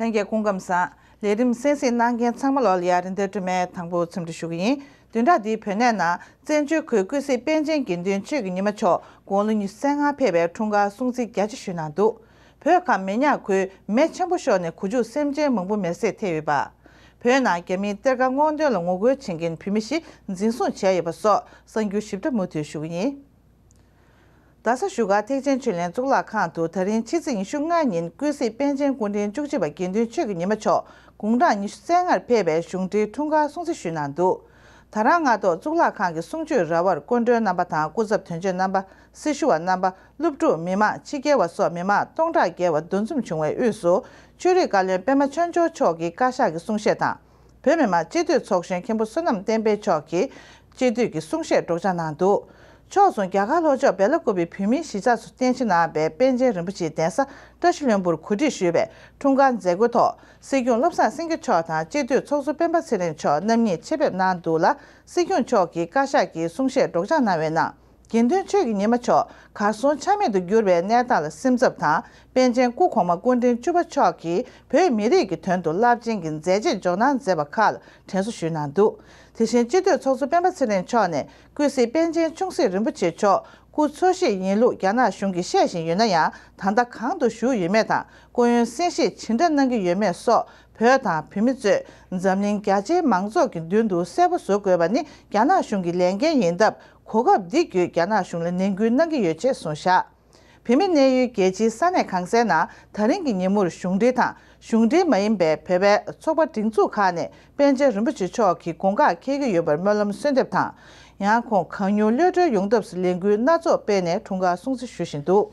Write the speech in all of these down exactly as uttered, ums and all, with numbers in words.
ལྷན་རྒྱས་སྐུ་ཁམས་བཟང་། ལས་རིམ་གསན་གཟིགས་གནང་མཁན་ཚང་མ་ལོ་ལ་ཡ་རིན་ལྡན་སྒྲོལ་མས་དང་པོ་འཚམས་འདྲི་ཞུ་གི་ཡིན། བདུན་ཕྲག་འདིའི་བོད་གནས་ནང་བཙན་བྱོལ་ཁུལ་ཀུན་གཟིགས་པཎ་ཆེན་དགེ་འདུན་ཆོས་ཀྱི་ཉི་མ་མཆོག་དགུང་ལོ་ཉི་ཤུ་རྩ་ལྔ་ཕེབས་པའི་འཁྲུངས་སྐར་སྲུང་བརྩི་རྒྱ་ཆེ་ཞུས་གནང་འདུག་བོད་ཁམས་མེ་ཉག་ཁུལ་མེ་ཆེན་པོ་ཤོར་ནས་གོ་ཆུག་སེམས་ཅན་མང་པོ་མེར་སྲེག་ཐེབས་ཡོད་པ། བོད་ནང་རྒྱ་མིའི་གཏེར་ཁ་སྔོག་འདོན་ལ་ངོ་རྒོལ་བྱེད་མཁན་བོད་མི་བཞི་འཛིན་བཟུང་བྱས་ཡོད་པ་སོགས་གསར་འགྱུར་ཞིབ་ཕྲ་མུ་མཐུད་ཞུ་གི་ཡིན། རྡ་ས་བཞུགས་སྒར་ཐེག་ཆེན་ཆོས་གླིང་གཙུག་ལག་ཁང་དུ་ད་རིང་ཕྱི་ཚེས་ཉི་ཤུ་ལྔ་ཉིན་ཀུན་གཟིགས་པཎ་ཆེན་སྐུ་ཕྲེང་བཅུ་གཅིག་པ་དགེ་འདུན་ཆོས་ཀྱི་ཉི་མ་མཆོག་དགུང་གྲངས་ཉི་ཤུ་རྩ་ལྔར་ཕེབས་པའི་གཞུང་འབྲེལ་འཁྲུངས་སྐར་སྲུང་བརྩི་ཞུས་གནང་འདུག་ད་རང་སྔ་ཐོག་གཙུག་ལག་ཁང་གི་གསུང་ཆོས་ར་བར་སྐུ་མགྲོན་རྣམ་པ་དང་སྐུ་ཚབ་དོན་གཅོད་རྣམ་པ། སྲི་ཞུ་བ་རྣམ་པ། སློབ་ཕྲུག་མི་མང་ཕྱི་རྒྱལ་བ་སོགས་མི་མང་སྟོང་ཕྲག་བརྒལ་བ་འདུ་འཛོམས་བྱུང་བའི་དབུས་སུ། ཆོས་རིག་བཀའ་བློན་པད་མ་ཆོས་འབྱོར་མཆོག་གིས་བཀའ་ཤག་གི་གསུང་བཤད་དང་། བོད་མི་མང་སྤྱི་འཐུས་ཚོགས་གཞོན་མཁན་པོ་བསོད་ནམས་བསྟན་འཕེལ་མཆོག་གིས་སྤྱི་འཐུས་ཀྱི་གསུང་བཤད་སྒྲོག་སྦྱང་གནང་འདུག་ཕྱོགས་མཚུངས་རྒྱ་གར་ལྷོ་ཕྱོགས་སྦེ་ལ་ཀུ་པའི་བོད་མིའི་གཞིས་ཆགས་སུ་རྟེན་གཞི་གནང་བའི་པཎ་ཆེན་རིན་པོ་ཆེའི་གདན་ས་བཀྲ་ཤིས་ལྷུན་པོར་གོ་སྒྲིག་ཞུས་པའི་འཁྲུངས་སྐར་མཛད་སྒོའི་ཐོག་སྲིད་སྐྱོང་བློ་བཟང་སེང་གེ་མཆོག་དང་སྤྱི་འཐུས་ཚོགས་གཙོ་སྤེན་པ་ཚེ་རིང་མཆོག་རྣམ་གཉིས་ཆེད་ཕེབས་གནང་འདུག་ལ། སྲིད་སྐྱོང་མཆོག་གིས་བཀའ་ཤག་གི་གསུང་བཤད་སྒྲོག་སྦྱང་གནང་བའི་ནང་། དགེ་འདུན་ཆོས་ཀྱི་ཉི་མ་མཆོག་གར་སོང་ཆ་མེད་དུ་གྱུར་བའི་གནས་སྟངས་ལ་སེམས་འཚབ་དང་། པཎ་ཆེན་སྐུ་གོང་མ་སྐུ་ཕྲེང་བཅུ་པ་མཆོག་གིས་བོད་མི་རིགས་ཀྱི་དོན་དུ་རླབས་ཆེན་གྱི་མཛད་རྗེས་འཇོག་གནང་མཛད་པ་ཁག་ལ་དྲན་གསོ་ཞུས་གནང་འདུག་དེ་བཞིན་སྤྱི་འཐུས་ཚོགས་གཙོ་སྤེན་པ་ཚེ་རིང་མཆོག་ནས་ཀུན་གཟིགས་པཎ་ཆེན་ཆུང་སྲིད་རིན་པོ་ཆེ་མཆོག་སྐུ་འཚོ་བཞེས་ཡིན་ལུགས་རྒྱ་ནག་གཞུང་གིས་བཤད་བཞིན་ཡོད་ན་ཡང་། ད་ལྟ་གང་དུ་བཞུགས་ཡོད་མེད་དང་། སྐུ་ཡོན་གསན་བཞེས་ཇི་འདྲ་གནང་གི་ཡོད་མེད་སོགས། བོད་དང་བོད་མི་གཙོས་འཛམ་གླིང་རྒྱ་ཆེའི་མང་ཚོགས་ཀྱི་མདུན་དུ་གསལ་པོ་བཟོ་དགོས་པ་ནི་རྒྱ་ནག་གཞུང་གི་ལས་འགན་ཡིན་སྟབས། གོ་སྐབས་འདི་བརྒྱུད་རྒྱ་ནག་གཞུང་ལ་ནན་སྐུལ་གནང་གི་ཡོད་ཅེས་གསུངས་བཞག་བོད་མི་གནས་ཡུལ་རྒྱལ་སྤྱིའི་ས་གནས་གང་སའི་ནང་ད་རིང་གི་ཉིན་མོར་གཞུང་འབྲེལ་དང་གཞུང་འབྲེལ་མ་ཡིན་པའི་བོད་པའི་ཚོགས་པ་སྒྲིག་འཛུགས་ཁག་ནས་པཎ་ཆེན་རིན་པོ་ཆེ་མཆོག་གི་དགོངས་ཁག་འཁེལ་གྱི་ཡོད་པར་སྨོན་ལམ་གསོལ་འདེབས་དང་། ཡང་ཁོང་གང་མྱུར་གློད་གྲོལ་ཡོང་ཐབས་སུ་ལས་འགུལ་སྣ་ཚོགས་སྤེལ་ནས་འཁྲུངས་སྐར་སྲུང་བརྩི་ཞུ་བཞིན་འདུག་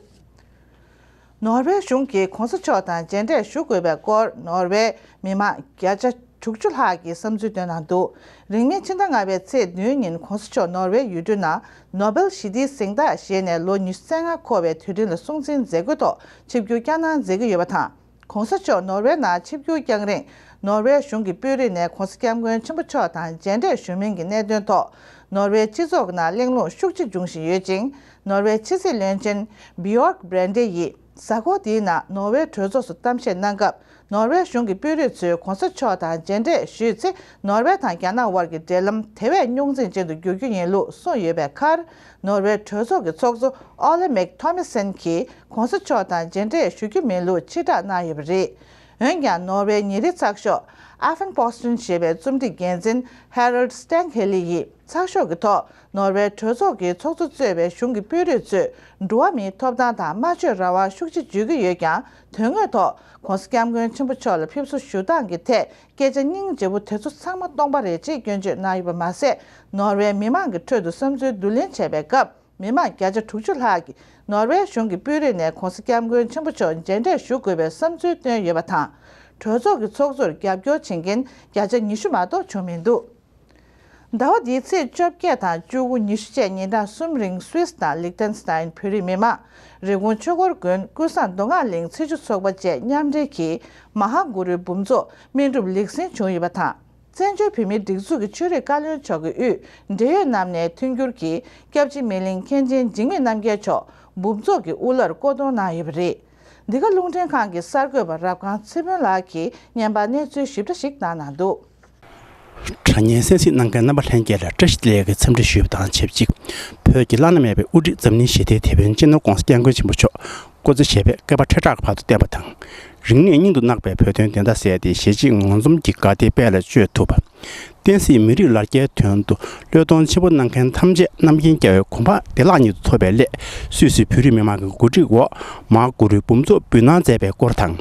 ནོར་ཝེ་གཞུང་གིས་གོང་ས་མཆོག་དང་མཇལ་འཕྲད་ཞུ་དགོས་པའི་སྐོར་ནོར་ཝེ་མི་མང་བརྒྱ་ཆ་དྲུག་ཅུ་ལྷག་གིས་བསམ་ཚུལ་བཏོན་གནང་འདུག་རིང་མིན་ཕྱི་ཟླ་ལྔ་པའི་ཚེས་བདུན་ཉིན་གོང་ས་མཆོག་ནོར་ཝེ་ཡུལ་གྲུ་ནང་ནོ་སྦེལ་ཞི་བདེའི་གཟེངས་རྟགས་བཞེས་ནས་ལོ་ཉི་ཤུ་རྩ་ལྔ་འཁོར་བའི་དུས་དྲན་ལ་སྲུང་བརྩི་མཛད་སྒོའི་ཐོག་ཆིབས་བསྒྱུར་བསྐྱངས་གནང་མཛད་ཀྱི་ཡོད་པ་དང་། གོང་ས་མཆོག་ནོར་ཝེ་ནང་ཆིབས་བསྒྱུར་བསྐྱངས་རིང་། ནོར་ཝེ་གཞུང་གི་དཔོན་རིགས་ནས་གོང་ས་སྐྱབས་མགོན་ཆེན་པོ་མཆོག་དང་མཇལ་འཕྲད་ཞུ་མིན་གྱི་གནད་དོན་ཐོག་ནོར་ཝེ་སྤྱི་ཚོགས་ནང་གླེང་སློང་ཤུགས་ཆེ་འབྱུང་བཞིན་ཡོད་ཅིང་། ནོར་ཝེ་ཕྱི་སྲིད་བློན་ཆེན་བྷི་ཡོརག་བྷྲན་ཌེ་ཡིས་གཟའ་འཁོར་འདིའི་ནང་ནོར་ཝེ་གྲོས་ཚོགས་སུ་གཏམ་བཤད་གནང་སྐབས། ནོར་ཝེ་གཞུང་གི་དཔོན་རིགས་ཚོས་གོང་ས་མཆོག་དང་མཇལ་འཕྲད་ཞུས་ཚེ། ནོར་ཝེ་དང་རྒྱ་ནག་དབར་གྱི་འབྲེལ་ལམ་དེ་བས་རྙོག་འཛིང་ཅན་དུ་འགྱུར་རྒྱུ་ཡིན་ལུགས་གསུངས་ཡོད་པའི་ཁར། ནོར་ཝེ་གྲོས་ཚོགས་ཀྱི་ཚོགས་གཙོ་ཨོ་ལེ་མེག་ཐོ་མེ་སན་གྱིས་གོང་ས་མཆོག་དང་མཇལ་འཕྲད་ཞུ་རྒྱུ་མིན་ལུགས་ཕྱིར་བསྒྲགས་གནང་ཡོད་པ་རེད། འོན་ཀྱང་། ནོར་ཝེ་ཉིན་རེའི་ཚགས་ཤོག་Aftenposten ཞེས་པའི་རྩོམ་སྒྲིག་འགན་འཛིན་Harald Stenghelle ཡིས་ཚགས་ཤོག་གི་ཐོག་ནོར་ཝེ་གྲོས་ཚོགས་ཀྱི་ཚོགས་གཙོ་གཙོས་པའི་གཞུང་གི་དཔོན་རིགས་ཚོས་འགྲོ་བ་མིའི་ཐོབ་ཐང་དང་སྨྲ་བརྗོད་རང་དབང་ཤུགས་ཆེ་བརྗོད་ཀྱི་ཡོད་ཀྱང་། དོན་དངོས་ཐོག་གོང་ས་སྐྱབས་མགོན་ཆེན་པོ་མཆོག་ལ་ཕེབས་བསུ་ཞུ་སྟངས་ཀྱི་ཐད་སྐད་ཆ་སྙིང་རྗེ་པོ་དེ་ཚོ་ཚང་མ་སྟོང་པ་རེད་ཅེས་སྐྱོན་བརྗོད་གནང་ཡོད་པ་མ་ཟད། ནོར་ཝེ་མི་མང་གི་ཁྲོད་དུ་བསམ་ཚུལ་བསྡུ་ལེན་བྱས་པའི་སྐབས། མི་མང་བརྒྱ་ཆ་དྲུག་ཅུ་ལྷག་གིས་ནོར་ཝེ་གཞུང་གི་དཔོན་རིགས་ནས་གོང་ས་སྐྱབས་མགོན་ཆེན་པོ་མཆོག་མཇལ་འཕྲད་ཞུ་དགོས་པའི་བསམ་ཚུལ་བཏོན་ཡོད་པ་དང་། གྲོས་ཚོགས་ཀྱི་ཚོགས་གཙོར་རྒྱབ་སྐྱོར་བྱེད་མཁན་བརྒྱ་ཆ་ཉི་ཤུ་མ་གཏོགས་བྱུང་མི་འདུག་ཟླ་བ་འདིའི་ཚེས་བཅོ་བརྒྱད་དང་བཅུ་དགུ་ཉི་ཤུ་བཅས་ཉིན་གྲངས་གསུམ་རིང་སུད་སི་དང་ལིག་ཏེན་སི་ཏཱིན་བོད་རིགས་མི་མང་། རི་ཀོན་ཆོས་འཁོར་དགོན་ཀུན་བཟང་མདོ་སྔགས་གླིང་ཚེས་བཅུ་ཚོགས་པ་བཅས་མཉམ་འབྲེལ་གྱིས་མ་ཧཱ་གུ་རུའི་འབུམ་ཚོགས་སྨིན་གྲུབ་ལེགས་གསན་བྱུང་ཡོད་པ་དང་། བཙན་བྱོལ་བོད་མིའི་སྒྲིག་འཛུགས་ཀྱི་ཆོས་རིག་བཀའ་བློན་མཆོག་གི་དབུས་འབྲེལ་ཡོད་རྣམས་ནས་མཐུན་འགྱུར་གྱིས་སྐྱབས་རྗེ་སྨིན་གླིང་མཁན་ཆེན་འཇིགས་མེད་རྣམ་རྒྱལ་མཆོག་འབུམ་ཚོགས་ཀྱི་དབུ་བླར་བསྐོ་གཏོང་གནང་ཡོད་པ་རེད། འདི་ག་རླུང་འཕྲིན་ཁང་གི་གསར་འགོད་པ་རབ་སྒང་ཚེ་དཔོན་ལགས་ཀྱིས་བརྙན་པར་གནས་ཚུལ་ཞིབ་ཕྲ་ཞིག་བཏང་གནང་འདུག་དྲ་བརྙན་གསན་གཟིགས་གནང་མཁན་རྣམ་པ་ལྷན་རྒྱས་ལ་བཀྲ་ཤིས་བདེ་ལེགས་ཀྱི་འཚམས་འདྲི་ཞུས་པ་དང་ཆབས་ཅིག་བོད་ཀྱི་བླ་ན་མེད་པའི་དབུ་ཁྲིད་འཛམ་གླིང་ཞི་བདེའི་དེད་དཔོན་སྤྱི་ནོར་༧གོང་ས་༧སྐྱབས་མགོན་ཆེན་པོ་མཆོག་སྐུ་ཚེ་ཞབས་པད་བསྐལ་པ་ཁྲི་ཕྲག་གི་བར་དུ་བརྟན་པ་དང་། རིང་ནས་སྙིང་དུ་བརྣག་པའི་བོད་དོན་བདེན་མཐའ་གསལ་ཏེ་གཞིས་བྱེས་ངོ་འཛོམས་ཀྱི་དགའ་བདེའི་དཔལ་ལ་སྤྱོད་ཐུབ་པ། བསྟན་སྲིད་མི་རིགས་ལ་རྒྱའི་དོན་དུ་བློས་གཏོང་ཆེན་པོ་གནང་མཁན་ཐམས་ཅད་རྣམ་མཁྱེན་རྒྱལ་བའི་གོ་འཕང་བདེ་བླག་ཉིད་དུ་ཐོབ་པའི་སླད། སུད་སི་བོད་རིགས་མི་མང་གི་གོ་སྒྲིག་འོག་མ་ཧཱ་གུ་རུའི་འབུམ་ཚོགས་འབུལ་གནང་མཛད་པའི་སྐོར་དང་།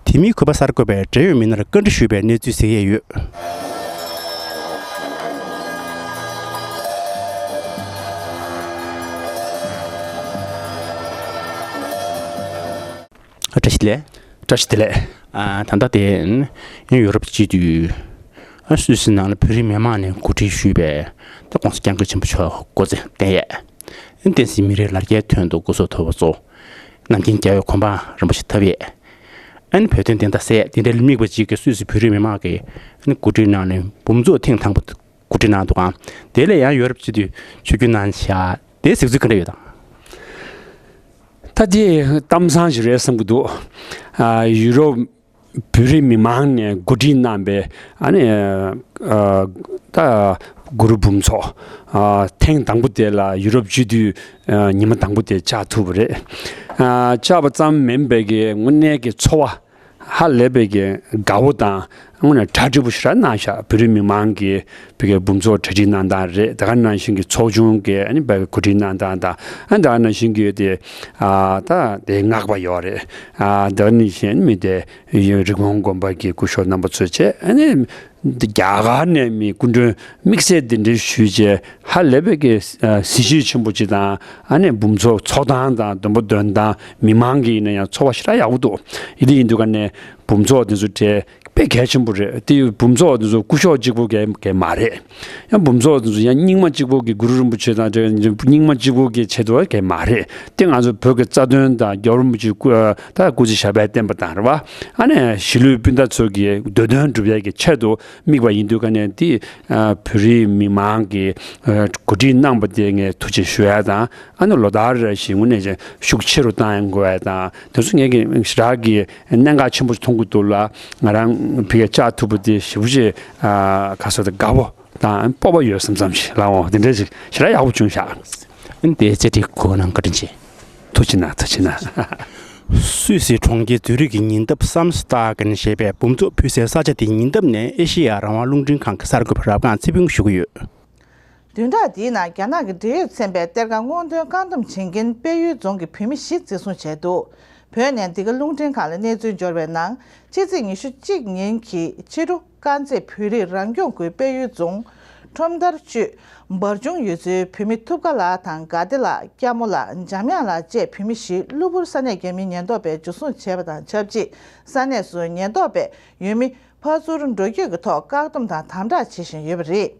དེ་མིན་གུས་པ་གསར་འགོད་པས་འབྲེལ་ཡོད་མི་སྣར་བཀའ་འདྲི་ཞུས་པའི་གནས་ཚུལ་གཟིགས་ཡས་ཡོད། བཀྲ་ཤིས་བདེ་ལེགས། བཀྲ་ཤིས་བདེ་ལེགས། ཨ། ད་ལྟ་དེ་ཡུ་རོབ་སྤྱི་འཐུས་སུད་སི་ནང་ལ་བོད་རིགས་མི་མང་ནས་གོ་སྒྲིག་ཞུས་པའི་ད་༧གོང་ས་༧སྐྱབས་མགོན་ཆེན་པོ་མཆོག་སྐུ་ཚེ་བརྟན་ཡས། བསྟན་སྲིད་མི་རིགས་ལ་རྒྱའི་དོན་དུ་སྐུ་སྲོག་ཐོག་པ་གཙོ་བོ་རྣམ་མཁྱེན་རྒྱལ་བའི་གོ་འཕང་རིན་པོ་ཆེ་ཐོབ་ཡས། ཨ་ནི་བོད་དོན་བདེན་མཐའ་གསལ་ཡས་དེ་འདྲའི་དམིགས་པ་གཅིག་གིས་སུད་སི་བོད་རིགས་མི་མང་གིས་ཨ་ནི་གོ་སྒྲིག་གནང་ནས་འབུམ་ཚོགས་ཐེངས་དང་པོ་གོ་སྒྲིག་གནང་འདུག་ག་དེ་ལས་ཡང་ཡོ་རོབ་སྤྱི་འཐུས་ཆིབས་བསྒྱུར་གནང་བཞག་དེའི་གཟིགས་ཚུལ་ག་འདྲ་ཡོད་དམ། ད་དེ་གཏམ་བཟང་ཞིག་རེད་བསམ་གྱི་འདུག་ཨ། ཡུ་རོབ་ བོད་རིགས་མི་མང་ནས་གོ་སྒྲིག་གནང་པའི་ཨ་ནི་ཨ་ད་གུ་རུ་འབུམ་ཚོགས་ཨ་ཐེངས་དང་པོ་དེ་ལ་ཡུ་རོབ་སྤྱི་འཐུས་ཨ་ཉི་མ་དང་པོ་དེ་བཅར་ཐུབ་པ་རེད། ཨ་བཅར་བ་ཙམ་མིན་པའི་གི་དངོས་གནས་ཀྱི་ཚོར་བ་ཧ་ལས་པའི་གི་དགའ་བོ་དང་དངོས་གནས་གྲ་སྒྲིག་པོ་ཞེ་དྲག་གནང་ཤག་བོད་རིགས་མི་མང་གི་བོད་ཀྱི་འབུམ་ཚོགས་གྲ་སྒྲིག་གནང་སྟངས་རེད། དེ་ག་ནང་བཞིན་གྱི་ཚོགས་ཆུང་གི་ཨ་ནི་བོད་ཀྱི་གོ་སྒྲིག་གནང་སྟངས་དང་ཨ་ནི་དེ་ག་ནང་བཞིན་གྱི་དེ་ཨ་ད་དེ་སྔགས་པ་ཡོད་རེད། ཨ་དེ་ག་ནང་བཞིན་མི་དེ་རི་ཀོན་དགོན་པ་གི་སྐུ་ཞབས་རྣམ་པ་ཚོས་བྱས་ཨ་ནི་རྒྱ་གར་ནས་མི་སྐུ་མགྲོན་དམིགས་བསལ་གདན་འདྲེན་ཞུས་བྱས་ཧ་ལས་པའི་གི་ཨ་གཟི་བརྗིད་ཆེན་པོ་ཅིག་དང་ཨ་ནི་འབུམ་ཚོགས་ཚོགས་སྟངས་དང་འདོན་པ་འདོན་སྟངས་མི་མང་གི་ཡིན་ན་ཡང་ཚོར་བ་ཞེ་དྲག་ཡག་པོ་འདུག་ཡིན་དེ་ཡིན་དུས་ག་ནས་འབུམ་ཚོགས་དེ་ཚོ་གྲས་དཔེ་གལ་ཆེན་པོ་རེད། དེ་ཡི་འབུམ་ཚོགས་དེ་ཚོ་སྐུ་ཞབས་གཅིག་པོ་གས་གས་མ་རེད། ཡང་འབུམ་ཚོགས་དེ་ཚོ་ཡང་རྙིང་མ་གཅིག་པོ་གི་གུ་རུ་རིན་པོ་ཆེ་དང་འབྲེལ་རྙིང་མ་གཅིག་པོ་གི་ཆེད་དུ་གས་མ་རེད། དེ་ང་ཚོ་བོད་ཀྱི་རྩ་དོན་དང་རྒྱལ་བ་རིན་པོ་ཆེ་སྐུ་ད་སྐུ་ཚེ་ཞབས་པད་བརྟན་པ་དང་རེད་བ། ཨ་ནི་གཞིས་ལུས་སྤུན་ཟླ་ཚོ་གི་འདོད་དོན་སྒྲུབ་ཡས་ཀྱི་ཆེད་དུ་དམིགས་པ་ཡིན་དུས་ག་ནས་དེ་བོད་རིགས་མི་མང་གི་གོ་སྒྲིག་གནང་པ་དེ་ངས་ཐུགས་རྗེ་ཞུ་ཡ་དང་། ཨ་ནི་ལོ་ལྟར་རེ་བཞིན་དངོས་གནས་ཅན་ཤུགས་ཆེ་རུ་བཏང་ཡང་དགོས་པ་དང་དེ་ཚོ་ངས་ཀྱི་ཞེ་དྲག་གི་གནད་འགག་ཆེན་པོ་མཐོང་གི་འདུག་ལ། ང་རང་ཕ་གིར་བཅར་ཐུབ་པ་དེ་ཞེ་པོ་ཅིག་ཨ་ག་ཟེར་དགའ་པོ་དང་སྤོབས་པ་ཡོད་བསམ་བསམ་ཞིག་ལའོ། དེ་འདྲ་ཞིག་ཞེ་དྲག་ཡག་པོ་བྱུང་ཤག་ཨ་ནི་དེ་བཅར་འདྲི་གོ་གནང་བཀའ་དྲིན་ཆེ། ཐུགས་རྗེ་གནང་། ཐུགས་རྗེ་གནང་། སུད་སི་གྲོང་ཁྱེར་ཛུ་རིག་གི་ཉེ་འདབས་སམ་སི་ཏཱ་གན་ཞེས་པའི་འབུམ་ཚོགས་ཕུལ་སའི་ས་ཆ་དེའི་ཉེ་འདབས་ནས་ཨེ་ཤེ་ཡ་རང་དབང་རླུང་འཕྲིན་ཁང་གི་གསར་འགོད་པ་རབ་སྒང་ཚེ་ཕུན་ཞུ་གི་ཡོད། བདུན་ཕྲག་འདིའི་ནང་རྒྱ་ནག་གི་འབྲེལ་ཡོད་ཚན་པས་གཏེར་ཁ་སྔོག་འདོན་བཀག་སྡོམ་བྱེད་མཁན་དཔལ་ཡུལ་རྫོང་གི་བོད་མི་བཞི་འཛིན་བཟུང་བྱས་འདུག་བོད་ནས་འདི་ག་རླུང་འཕྲིན་ཁང་ལ་གནས་ཚུལ་འབྱོར་བའི་ནང་ཕྱི་ཚེས་ཉི་ཤུ་གཅིག་ཉིན་གྱི་ཕྱི་དྲོ་དཀར་མཛེས་བོད་རིགས་རང་སྐྱོང་ཁུལ་དཔལ་ཡུལ་རྫོང་ཁྲོམ་མདར་ཆུས་འབར་ཆུང་ཡུལ་ཚོའི་བོད་མི་ཐུབ་དགའ་ལགས་དང་དགའ་བདེ་ལགས། སྐྱ་མོ་ལགས། འཇམ་དབྱངས་ལགས་བཅས་བོད་མི་བཞི་གློ་བུར་ས་གནས་རྒྱ་མིའི་ཉེན་རྟོག་པས་འཇུ་བཟུང་བྱས་པ་དང་ཆབས་ཅིག་ས་གནས་སུ་ཉེན་རྟོག་པས་ཡུལ་མི་ཕར་ཚུར་འགྲོ་སྐྱོད་ཀྱི་ཐོག་བཀག་སྡོམ་དང་དམ་དྲག་བྱེད་བཞིན་ཡོད་པ་རེད།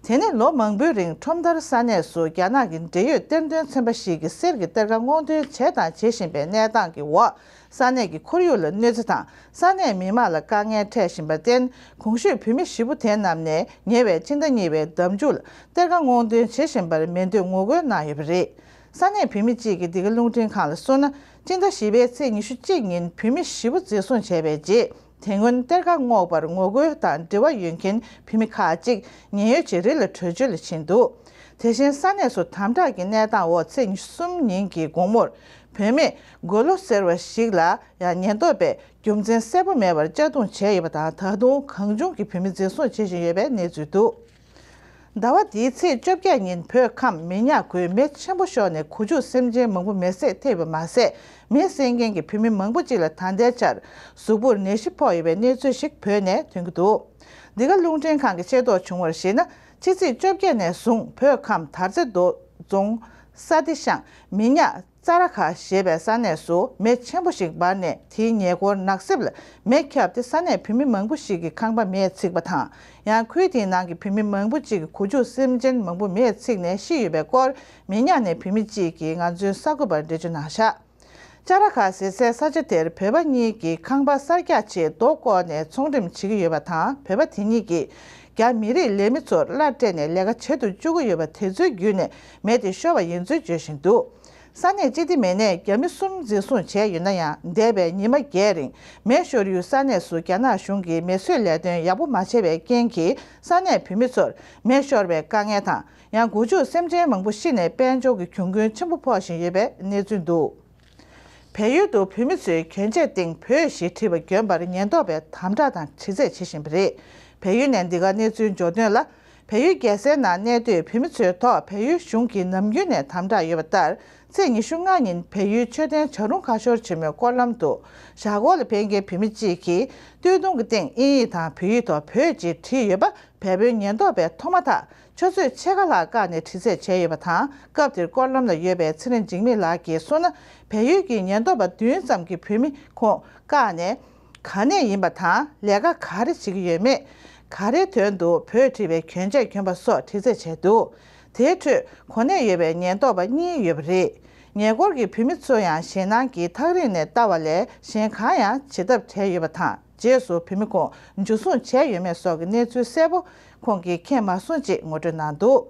དེ་ནི་ལོ་མང་པོའི་རིང་ཁྲོམ་མདར་ས་གནས་སུ་རྒྱ་ནག་གི་འབྲེལ་ཡོད་གཏེར་འདོན་ཚན་པ་ཞིག་གིས་གསེར་གྱི་གཏེར་ཁ་སྔོག་འདོན་བྱས་དང་བྱེད་བཞིན་པའི་གནས་སྟངས་ཀྱི་འོག་ས་གནས་ཀྱི་ཁོར་ཡུག་ལ་གནོད་འཚེ་དང་ས་གནས་མི་མང་ལ་དཀའ་ངལ་འཕྲད་བཞིན་པར་བརྟེན། གོང་ཞུས་བོད་མི་བཞི་པོ་དེ་རྣམས་ནས་ཉེ་བའི་ཕྱི་ཟླ་གཉིས་པའི་ཟླ་མཇུག་ལ་གཏེར་ཁ་སྔོག་འདོན་བྱེད་བཞིན་པར་མེ་མདུན་ངོ་རྒོལ་གནང་ཡོད་པ་རེད། ས་གནས་བོད་མི་གཅིག་གིས་འདི་ག་རླུང་འཕྲིན་ཁང་ལ་གསུངས་ན། སྤྱི་ཟླ་བཞི་པའི་ཚེས་ཉི་ཤུ་གཅིག་ཉིན་བོད་མི་བཞི་པོ་འཛིན་བཟུང་བྱས་པའི་རྗེས། དེ་སྔོན་གཏེར་ཁ་སྔོག་པར་ངོ་རྒོལ་དང་འབྲེལ་བ་ཡོད་མཁན་བོད་མི་ཁག་ཅིག་ཉེན་གཡོལ་ཆེད་རི་ལ་བྲོས་བྱོལ་ལ་ཕྱིན་འདུག་དེ་བཞིན་ས་གནས་སུ་དམ་དྲག་གི་གནས་སྟངས་འོག་ཚེས་ཉི་ཤུ་གསུམ་ཉིན་གྱི་དགོང་མོར་བུད་མེད་གོ་ལོ་ཟེར་བ་ཞིག་ལ་ཡང་ཉེན་རྟོག་པས་རྒྱུ་མཚན་གསལ་པོ་མེད་པར་གཅར་རྡུང་བྱས་ཡོད་པ་དང་། ད་དུང་གང་བྱུང་གིས་བོད་མི་འཛིན་བཟུང་བྱེད་བཞིན་ཡོད་པའི་གནས་ཚུལ་འདུག་ཟླ་བ་འདིའི་ཚེས་བཅོ་བརྒྱད་ཉིན་བོད་ཁམས་མི་ཉག་ཁུལ་མེ་ཆེན་པོ་ཤོར་ནས་གོ་ཆུ་སེམས་ཅན་མང་པོ་མེ་བསྲེགས་ཐེབས་པ་མ་ཟད། མེ་བསད་མཁན་གྱི་བོད་མི་མང་པོ་ཅིག་ལ་ད་ལྟའི་ཆར་གཟུགས་པོར་ནད་གཞི་ཕོག་ཡོད་པའི་གནས་ཚུལ་ཞིག་བོད་ནས་ཐོན་གྱི་འདུག་འདི་ག་རླུང་འཕྲིན་ཁང་གིས་ཤེས་རྟོགས་བྱུང་བར་གཞིགས་ན། ཕྱི་ཚེས་བཅོ་བརྒྱད་ནས་བཟུང་བོད་ཁམས་དར་རྩེ་མདོ་རྫོང་ས་སྡེ་ཤང་མི་ཉག་ཙ་ར་ཁ་ཞེས་པའི་ས་གནས་སུ་མེ་ཆེན་པོ་ཞིག་འབར་ནས། དེའི་ཉེ་འཁོར་ནགས་གསེབ་ལ་མེ་ཁྱབ་སྟེ། ས་གནས་བོད་མི་མང་པོ་ཞིག་གི་ཁང་པ་མེས་ཚིག་པ་དང་། ཡང་ཁུལ་དེའི་ནང་གི་བོད་མི་མང་པོ་ཅིག་གི་གོ་ཆུ་སེམས་ཅན་མང་པོ་མེས་ཚིག་ནས་ཤི་ཡོད་པའི་སྐོར། མི་ཉག་ནས་བོད་མི་གཅིག་གིས་ང་ཚོའི་གསར་འགོད་པར་འགྲེལ་བརྗོད་གནང་བཞག་ཙ་ར་ཁ་ཟེར་སའི་ས་ཆ་དེར་བོད་པ་གཉིས་ཀྱིས་ཁང་པ་གསར་རྒྱག་ཆེད་རྡོ་བརྐོས་ནས་ཚོང་འགྲེམས་བྱེད་ཀྱི་ཡོད་པ་དང་། བོད་པ་དེ་གཉིས་ཀྱིས་རྒྱ་མི་རིགས་ལས་མི་ཚོར་གླ་སྤྲད་ནས་ལས་ཀ་བྱེད་དུ་བཅུག་གི་ཡོད་པ་དེ་ཚོའི་བརྒྱུད་ནས་མེ་དེ་ཤོར་བ་ཡིན་ཚུལ་བརྗོད་བཞིན་འདུག་ས་གནས་སྤྱི་བདེ་མི་སྣས་རྒྱ་མི་གསུམ་འཛིན་བཟུང་བྱས་ཡོད་ན་ཡང་། འདས་པའི་ཉི་མ་བརྒྱད་རིང་མེ་ཤོར་ཡུལ་ས་གནས་སུ་རྒྱ་ནག་གཞུང་གིས་མེ་གསོད་ལས་དོན་ཡག་པོ་མ་བྱས་པའི་རྐྱེན་གྱིས། ས་གནས་བོད་མི་ཚོར་མེ་ཤོར་བའི་དཀའ་ངལ་དང་། ཡང་སྒོ་ཕྱུགས་སེམས་ཅན་མང་པོ་ཤི་ནས་དཔལ་འབྱོར་གྱི་གྱོང་གུན་ཆེན་པོ་ཕོག་བཞིན་ཡོད་པའི་གནས་ཚུལ་འདུག་བལ་ཡུལ་དུ་བོད་མི་ཚོས་གྱོན་ཆས་སྟེང་བོད་ཞེས་བྲིས་པ་གྱོན་པར་ཉེན་རྟོག་པས་དམ་དྲག་དང་དྲི་རྩད་བྱེད་བཞིན་པ་རེད། བལ་ཡུལ་ནས་འདི་ག་གནས་ཚུལ་འབྱོར་དོན་ལ། བལ་ཡུལ་རྒྱལ་སའི་ནང་གནས་སྡོད་བོད་མི་ཚོའི་ཐོག་བལ་ཡུལ་གཞུང་གིས་ནམ་རྒྱུན་ནས་དམ་དྲག་ཡོད་པ་ལྟར། ཚེས་ཉི་ཤུ་ལྔ་ཉིན་བལ་ཡུལ་མཆོད་རྟེན་བྱ་རུང་ཁ་ཤོར་ཆེན་མོའི་སྐོར་ལམ་དུ། བྱ་སྒོ་ལ་ཕེབས་མཁན་བོད་མི་གཅིག་གིས་སྟོད་ཐུང་གི་སྟེང་དབྱིན་ཡིག་དང་བོད་ཡིག་ཐོག་བོད་ཅེས་བྲིས་ཡོད་པ། བལ་པོའི་ཉེན་རྟོག་པས་མཐོང་མ་ཐག་ཆུ་ཚོད་ཕྱེད་ཀ་ལྷག་བཀག་ནས་དྲི་རྩད་བྱས་ཡོད་པ་དང་། སྐབས་དེར་སྐོར་ལམ་ལ་ཡོད་པའི་ཚེ་རིང་འཇིགས་མེད་ལགས་ཀྱིས་གསུངས་ན། བལ་ཡུལ་གྱི་ཉེན་རྟོག་པ་བདུན་ཙམ་གྱིས་བོད་མི་ཁོང་བཀག་ནས། ག་ནས་ཡིན་པ་དང་། ལས་ཀ་ག་རེ་བྱེད་ཀྱི་ཡོད་མེད། ག་རེའི་དོན་དུ་བོད་བྲིས་པའི་གྱོན་ཆས་གྱོན་པ་སོགས་དྲི་རྩད་བྱས་འདུག་དེའི་ཁྲོད་གོ་གནས་ཡོད་པའི་ཉེན་རྟོག་པ་གཉིས་ཡོད་པ་རེད། ཉེ་འཁོར་གྱི་བོད་མི་ཚོ་ཡང་ཞེད་སྣང་གིས་ཐག་རིང་ནས་ལྟ་བ་ལས་གཞན་གང་ཡང་བྱེད་ཐབས་བྲལ་ཡོད་པ་དང་། རྗེས་སུ་བོད་མི་ཁོང་འཇུ་བཟུང་བྱས་ཡོད་མེད་སོགས་ཀྱི་གནས་ཚུལ་གསལ་པོ་ཁོང་གིས་མཁྱེན་མ་སོང་ཅེས་ངོ་སྤྲོད་གནང་འདུག་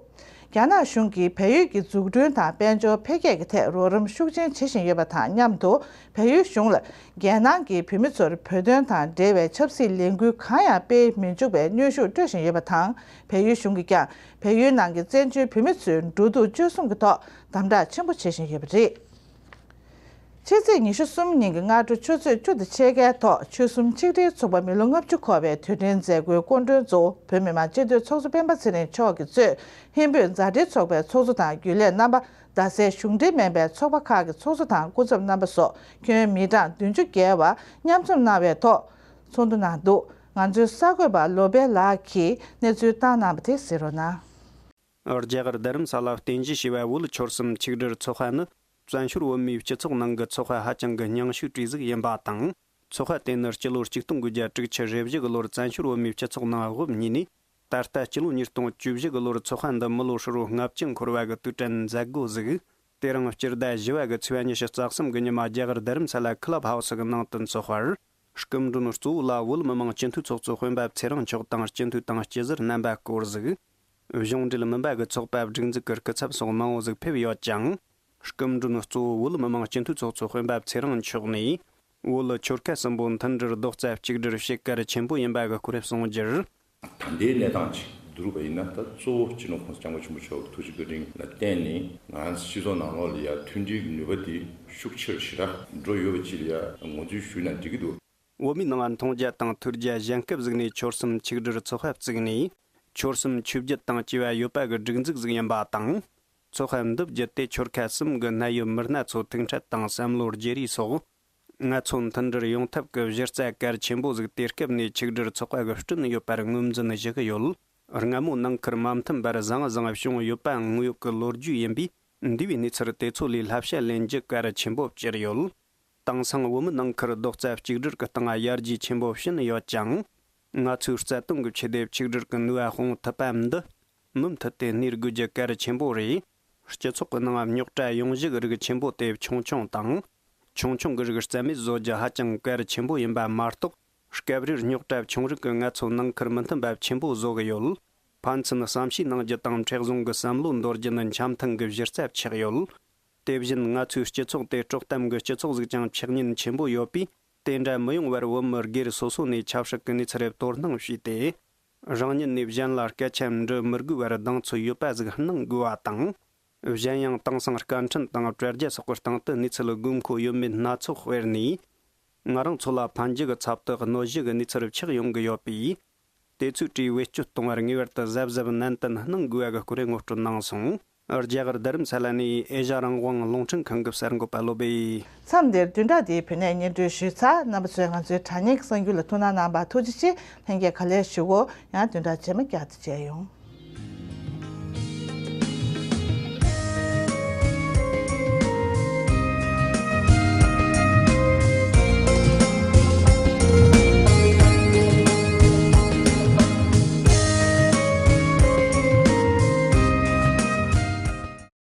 རྒྱ་ནག་གཞུང་གིས་བལ་ཡུལ་གྱི་འཛུགས་སྐྲུན་དང་དཔལ་འབྱོར་འཕེལ་རྒྱས་ཀྱི་ཐད་རོགས་རམ་ཤུགས་ཆེན་བྱེད་བཞིན་ཡོད་པ་དང་མཉམ་དུ། བལ་ཡུལ་གཞུང་ལ་རྒྱལ་ནང་གི་བོད་མི་ཚོར་བོད་དོན་དང་འབྲེལ་བའི་ཆབ་སྲིད་ལས་འགུལ་གང་ཡང་སྤེལ་མི་འཇུག་པའི་གནོན་ཤུགས་སྤྲོད་བཞིན་ཡོད་པ་དང་། བལ་ཡུལ་གཞུང་གིས་ཀྱང་བལ་ཡུལ་ནང་གི་བཙན་བྱོལ་བོད་མི་ཚོའི་འགྲོ་འདུག་སྤྱོད་གསུམ་གྱི་ཐོག་དམ་དྲག་ཆེན་པོ་བྱེད་བཞིན་ཡོད་པ་རེད། ཕྱི་ཚེས་ཉི་ཤུ་གསུམ་ཉིན་གྱི་སྔ་དྲོ་ཆུ་ཚོད་བཅུ་དང་ཕྱེད་ཀའི་ཐོག་ཆོལ་གསུམ་ཆིག་སྒྲིལ་ཚོགས་པ་མི་ལོ་ལྔ་བཅུ་འཁོར་བའི་དུས་དྲན་མཛད་སྒོའི་སྐུ་མགྲོན་གཙོ་བོ་བོད་མི་མང་སྤྱི་འཐུས་ཚོགས་གཙོ་སྤེན་པ་ཚེ་རིང་མཆོག་གིས་གཙོས་ཧིན་བོད་མཛའ་འབྲེལ་ཚོགས་པའི་ཚོགས་གཙོ་དང་རྒྱུན་ལས་རྣམ་པ། རྡ་སའི་གཞུང་འབྲེལ་མིན་པའི་ཚོགས་པ་ཁག་གི་ཚོགས་གཙོ་དང་སྐུ་ཚབ་རྣམ་པ་སོགས་ཁྱོན་མི་གྲངས་བདུན་ཅུ་བརྒལ་བ་མཉམ་འཛོམས་གནང་བའི་ཐོག་ཚོགས་འདུ་གནང་འདུག་ང་ཚོའི་གསར་འགོད་པ་བློ་བྷེ་ལགས་ཀྱིས་གནས་ཚུལ་བཏང་གནང་བ་དེ་གཟིགས་རོགས་གནང་། རྒྱ་གར་རྡ་རམ་ས་ལ་རྟེན་གཞི་བྱས་པའི་བོད་ཆོལ་གསུམ་ཆིག་སྒྲིལ་ཚོགས་པ་ནི། བཙན་བྱོལ་བོད་མིའི་སྤྱི་ཚོགས་ནང་གི་ཚོགས་པ་ཧ་ཅང་གི་རྙིང་ཤོས་གྲས་ཟིག་ཡིན་པ་དང་། ཚོགས་པ་དེ་ནི་སྤྱི་ལོ་ཆིག་སྟོང་དགུ་བརྒྱ་དྲུག་ཅུ་རེ་བཞི་གི་ལོར་བཙན་བྱོལ་བོད་མིའི་སྤྱི་ཚོགས་ནང་དབུ་བརྙེས་ནས། ད་ལྟ་སྤྱི་ལོ་ཉིས་སྟོང་བཅུ་བཞི་གི་ལོར་ཚོགས་པ་འདི་མི་ལོ་ཧྲིལ་བོ་ལྔ་བཅུ་འཁོར་བ་གི་དུས་དྲན་མཛད་སྒོ་ཟིག་དེ་རིང་སྤྱི་ཟླ་བཞི་བ་གི་ཚེས་པ་ཉི་ཤུ་རྩ་གསུམ་གི་ཉི་མ་རྒྱ་གར་རྡ་རམ་ས་ལ་ཁི་ལབ་ཧའུ་སི་གི་ནང་དུ་འཚོགས་པར། སྐུ་མགྲོན་གཙོ་བོ་ལ་བོད་མི་མང་སྤྱི་འཐུས་ཚོགས་གཙོ་སྤེན་པ་ཚེ་རིང་མཆོག་དང་སྤྱི་འཐུས་དང་སྤྱི་ཟུར་རྣམ་པ་སྐོར་ཟིག་གཞུང་འབྲེལ་མིན་པ་གི་ཚོགས་པ་སྒྲིག་འཛུགས་ཀྱི་སྐུ་ཚབ་སོགས་མང་བོ་ཟིག་ཕེབས་ཡོད་ཅིང་། སྐུ་མགྲོན་གཙོ་བོ་བོད་མི་མང་སྤྱི་འཐུས་ཚོགས་གཙོ་སྤེན་པ་ཚེ་རིང་མཆོག་ནས། བོད་ཆོལ་ཁ་གསུམ་པོ་མཐུན་སྒྲིལ་རྡོག་རྩ་གཅིག་སྒྲིལ་བྱེད་གལ་ཆེན་པོ་ཡིན་པ་གི་སྐོར་གསུངས་རྒྱུར། ད་ལྟའི་གནས་སྟངས་ཅིག་བསྡུར་བ་ཡིན་ན། ད་གཙོ་བོ་སྤྱི་ནོར་༸གོང་ས་༸སྐྱབས་མགོན་ཆེན་པོ་མཆོག་གི་ཐུགས་རྗེ་བཀའ་དྲིན་ལ་བརྟེན་ནས། ང་རང་ཚོ་སྤྱི་ཚོགས་ནང་ལོགས་ལ་ཡ་མཐུན་སྒྲིལ་གྱི་ནུས་པ་དེ་ཤུགས་ཆེ་རུ་ཞེ་དྲག་འགྲོ་ཡོད་པ་ཅིག་ལ་ཡ་ངོས་འཛིན་ཞུས་ན་འགྲིག་གི་འདུག་བོད་མིའི་ནང་མཐོང་རྒྱ་དང་ཐོས་རྒྱ་གཞན་སྐབས་ཟིག་ནས་ཆོལ་གསུམ་ཆིག་སྒྲིལ་ཚོགས་པ་བཙུགས་ནས། ཆོལ་གསུམ་ཆོས་བརྒྱུད་དང་བཅས་པ་ཡོད་པ་གི་སྒྲིག་འཛུགས་ཟིག་ཡིན་པ་དང་། ཚོགས་པ་འདི་བརྒྱུད་དེ་ཆོལ་ཁ་གསུམ་གི་གནད་ཡོད་མི་སྣ་ཚོ་ཐུག་འཕྲད་དང་བསམ་བློ་བརྗེ་རེས་སོགས། ང་ཚོ་མཐུན་སྒྲིལ་ཡོང་ཐབས་ཀྱི་གཞི་རྩ་གལ་ཆེན་པོ་ཟིག་དེ་སྐབས་ནས་ཆིག་སྒྲིལ་ཚོགས་པ་གི་སྐྲུན་ཡོད་པར་ངོས་འཛིན་ཞུ་གི་ཡོད། སྔ་མོ་ནང་ཁུལ་མ་མཐུན་པར་བཟང་བཟང་བྱུང་ཡོད་པ་དངོས་ཡོད་ཀྱི་ལོ་རྒྱུས་ཡིན་པས། འདས་པའི་གནས་ཚུལ་དེ་ཚོ་ལས་བསླབ་བྱ་ལེན་རྒྱུ་གལ་ཆེན་པོ་གྱུར་ཡོད། དེང་སང་བོད་མི་ནང་ཁུལ་རྡོག་རྩ་གཅིག་སྒྲིལ་གྱི་སྟེང་ཡར་རྒྱས་ཆེན་པོ་ཕྱིན་ཡོད་ཅིང་། ང་ཚོའི་རྩ་དོན་གྱི་ཆེད་དུ་ཆིག་སྒྲིལ་གྱི་ནུས་པ་སྤུངས་ཐུབ་པ་འདི། མུ་མཐུད་དེ་གནས་དགོས་རྒྱུ་གལ་ཆེན་པོ་རེད། སྤྱི་ཚོགས་ཀྱི་ནང་རྙོག་དྲ་ཡོང་གཞི་གི་རིགས་ཆེན་པོ་དེ་ཆུང་ཆུང་དང་། ཆུང་ཆུང་གི་རིགས་རྩ་མེད་བཟོ་རྒྱུ་ཧ་ཅང་གལ་ཆེན་པོ་ཡིན་པ་མ་གཏོགས། སྐབས་རེར་རྙོག་དྲ་བྱུང་རིགས་ཀྱིས་ང་ཚོ་ནང་ཁུལ་མི་མཐུན་པ་ཆེན་པོ་བཟོ་གི་ཡོད། ཕན་ཚུན་བསམ་ཤེས་གནང་རྒྱུ་དང་མཁྲེགས་བཟུང་གི་བསམ་བློ་འདོར་རྒྱུ་ནི་འཆམ་མཐུན་གྱི་གཞི་རྩ་ཆགས་ཡོད། དེ་བཞིན་ང་ཚོའི་སྤྱི་ཚོགས་དེ་དཀྲོག་གཏམ་གྱི་སྤྱི་ཚོགས་ཟིག་ཀྱང་ཆགས་ཉེན་ཆེན་པོ་ཡོད་པས། དེ་འདྲ་མི་ཡོང་བར་བོད་མི་སྒེར་སོ་སོ་ནས་ཆབ་སྲིད་ཀྱི་གནས་ཚུལ་རེ་དོ་སྣང་བྱས་ཏེ། རང་ཉིད་ནས་གཞན་ལ་སྐད་ཆ་འདྲི་མི་དགོས་པར་གདེང་ཚོད་ཡོད་པ་ཟིག་གནང་དགོས་པ་དང་། གཞན་ཡང་དེང་སང་སྐད་འཕྲིན་དང་དྲ་རྒྱ་སོགས་ཀྱི་སྟེང་དུ་གནས་ཚུལ་དགོས་མཁོ་ཡོད་མེད་སྣ་ཚོགས་སྤེལ་ནས། ང་རང་ཚོ་ལ་ཕན་རྒྱུ་གི་ཚབ་ཏུ་གནོད་གཞི་གི་གནས་ཚུལ་ཆགས་ཡོང་གི་ཡོད་པས། དེ་ཚོའི་གྲས་བེད་སྤྱོད་གཏོང་བར་ངེས་པར་དུ་གཟབ་གཟབ་ནན་ཏན་གནང་དགོས་པ་གི་སྐོར་ངོ་སྤྲོད་གནང་སོང་། རྒྱ་གར་རྡ་རམ་ས་ལ་ནས་ཨེ་ཤ་རང་དབང་རླུང་འཕྲིན་ཁང་གི་གསར་འགོད་པ་བློ་བྷེ། མཚམས་འདིར་བདུན་ཕྲག་འདིའི་བོད་གནས་སྙན་སྒྲོན་ཞུས་ཚར། རྣམ་པ་ཚོས་ང་ཚོའི་དྲ་བརྙན་གྱི་གསར་འགྱུར་ལ་ཐུགས་སྣང་གནང་བར་ཐུགས་རྗེ་ཆེ། ལྷན་རྒྱས་ག་ལེར་བཞུགས་གོ། ཡང་བདུན་ཕྲག་རྗེས་མ་བསྐྱར་དུ་མཇལ་ཡོང་།